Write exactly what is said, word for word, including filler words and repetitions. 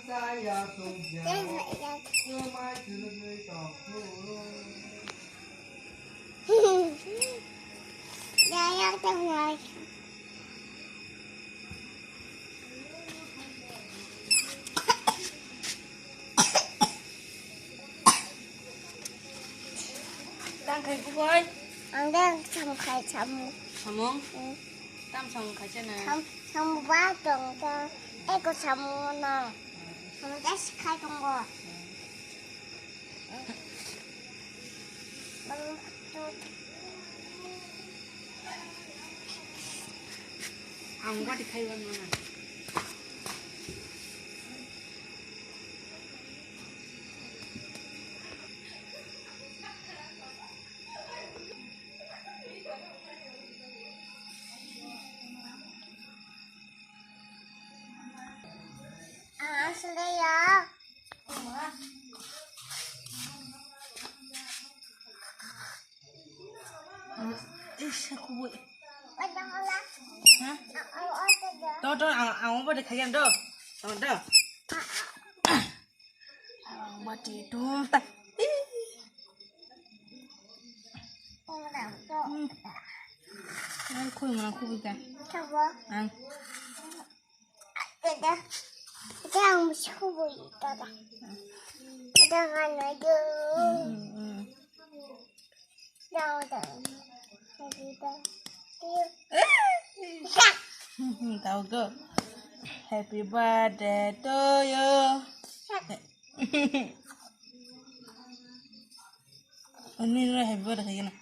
Tang khai kuboi? Ang dang sam khai samung. Samung? Hmm. Tam samung khai chana? Sam, samung ba tong ka. Eko samung no. Samung das khai tong go. Ang wadi khai wan mana. Asli ya. Ih, aku bu. Hah? To, to, ang, ang mau pada kalian to. Ang to. Ang mati dum ta. Ih. Hmm. Ang kuy mana kuy ka. Ang. Dada, dada, ang subuhi, dada. Dada, ano yun? Mm, mm. Dada, dada. Tawag ko. Happy birthday to you. Ani ra happy birthday khaina.